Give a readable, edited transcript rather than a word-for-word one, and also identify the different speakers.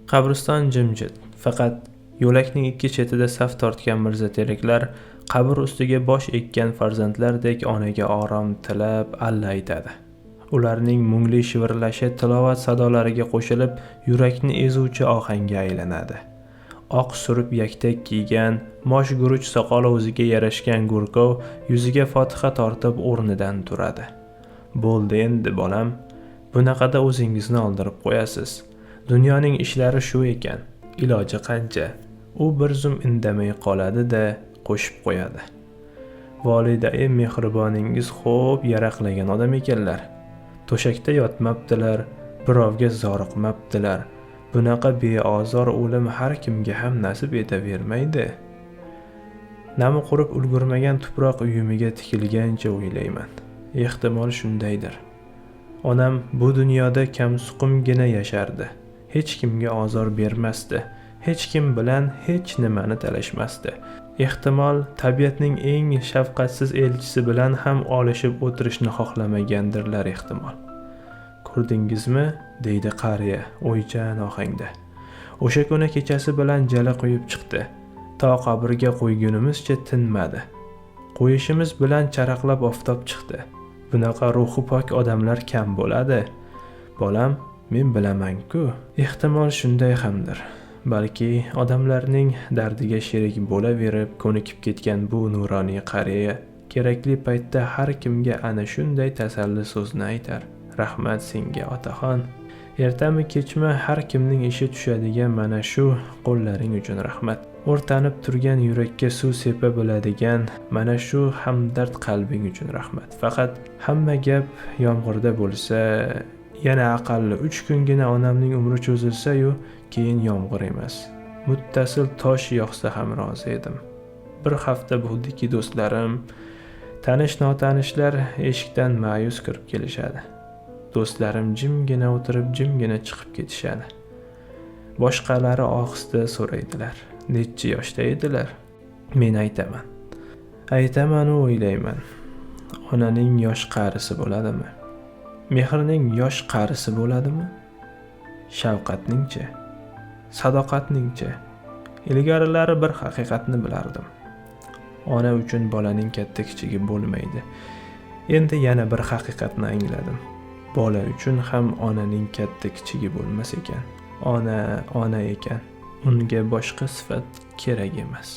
Speaker 1: Qabriston jimjit. Faqat yo'lakning ikki chetida saf tortgan mirzateraklar qabr ustiga bosh ekkan farzandlardek onaga orom tilab alla aytadi. Ularning mungli shivirlashi tilovat sadolariga qo'shilib, yurakni ezuvchi ohangga aylanadi. Oq surib yaktak kiygan, mosh guruch soqoli o'ziga yarashgan Go'rkov yuziga fotiha tortib o'rnidan turadi. Bo'ldi endi bolam, bunaqada o'zingizni oldirib qo'yasiz. Dunyoning ishlari shu ekan, iloji qancha. U bir zum indamay qoladi-da, qo'shib qo'yadi. Volidai mehriboningiz xo'p yaraqlagan odam ekanlar. To'shakda yotmabdilar, birovga zoriqmabdilar. Bunaqa beozor o'lim har kimga ham nasib etavermaydi. Nami qurib ulgurmagan tuproq uyumiga tikilgancha o'ylayman. Ehtimol shundaydir. Onam bu dunyoda kamsuqumgina yashardi. Hech kimga ozor bermasdi. Hech kim bilan hech nimani talashmasdi. Ehtimol tabiatning eng shafqatsiz elchisi bilan ham olishib o'tirishni xohlamagandirlar ehtimol. Ko'rdingizmi? Deydi qariya o'ychan ohangda. O'sha kuni kechasi bilan jala quyib chiqdi. To qabrga qo'ygunimizcha tinmadi. Qo'yishimiz bilan charaqlab oftob chiqdi. Bunaqa ruhi pok odamlar kam bo'ladi. Bolam, men bilaman-ku. Ehtimol shunday hamdir. Balki odamlarning dardiga sherik bo'laverib ko'nikib ketgan bu nuroniy qariya kerakli paytda har kimga ana shunday tasalli so'zni aytar. Rahmat senga, otaxon. Ertami kechmi har kimning ishi tushadigan mana shu qo'llaring uchun rahmat. O'rtanib turgan yurakka suv sepa biladigan mana shu hamdard qalbing uchun rahmat. Faqat hamma gap yomg'irda bo'lsa, yana aqalli 3 kungina onamning umri cho'zilsa-yu, keyin yomg'ir emas, muttasil tosh yog'sa ham rozi edim. Bir hafta bo'ldiki, do'stlarim, tanish notanishlar eshikdan ma'yus kirib kelishadi. Do'stlarim jimgina o'tirib, jimgina chiqib ketishadi. Boshqalari ohista so'raydilar. Necha yoshda edilar? Men aytaman. Aytaman u o'ylayman. Onaning yosh qarisi bo'ladimi? Mehrning yosh qarisi bo'ladimi? Shafqatningchi? Sadoqatningchi? Ilgarilari bir haqiqatni bilardim. Ona uchun bolaning katta kichigi bo'lmaydi. Endi yana bir haqiqatni angladim. Bola uchun ham onaning katta kichigi bo'lmas ekan. Ona ona ekan. Unga boshqa sifat kerak emas.